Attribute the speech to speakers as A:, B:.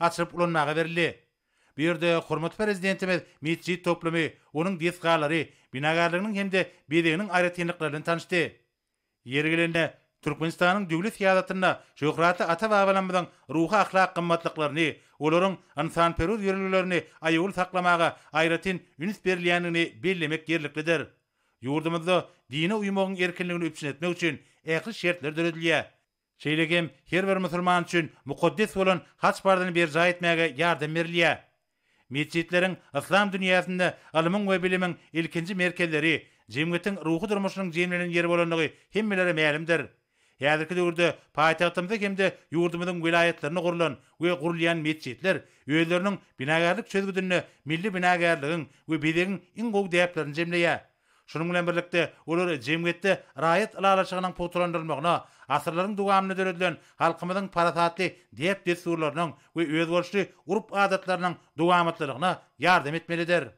A: açylyp ulanmaga berildi. Bu ýerde hormatly Prezidentimiz metjit toplumy, onuň desgalary, binagärliginiň hem-de bezeginiň aýratynlyklary bilen tanyşdy. Ýeri gelende, Türkmenistanyň döwlet syýasatynda şöhratly ata-babalarymyzyň ruhy-ahlak gymmatlyklaryny, olaryň ynsanperwer ýörelgelerini aýawly saklamaga aýratyn üns berilýändigini bellemek ýerliklidir. Ýurdumyzda dine uýmagyň erkinligini üpjün etmek üçin ähli şertler döredilýär. Şeýle hem her bir musulman üçin mukaddes bolan haj parzyny berjaý etmäge ýardam berilýär. Metjitleriň yslam dünýäsinde ylmyň we bilimiň ilkinji merkezleri, jemgyýetiň ruhy durmuşynyň jemlenen ýeri bolandygy hemmelere mälimdir. Häzirki döwürde paýtagtymyzda hem-de ýurdumyzyň welaýatlarynda gurlan we gurulýan metjitler özleriniň binagärlik çözgüdinde milli binagärligiň we bezegiň iň gowy däplerini jemleýär. Şunuň bilen birlikde, olar jemgyýetde raýat ylalaşygynyň pugtalandyrylmagyna, asyrlaryň dowamynda döredilen halkymyzyň parasatly däp-dessurlarynyň we özboluşly urp-adatlarynyň dowamatlylygyna ýardam etmelidir.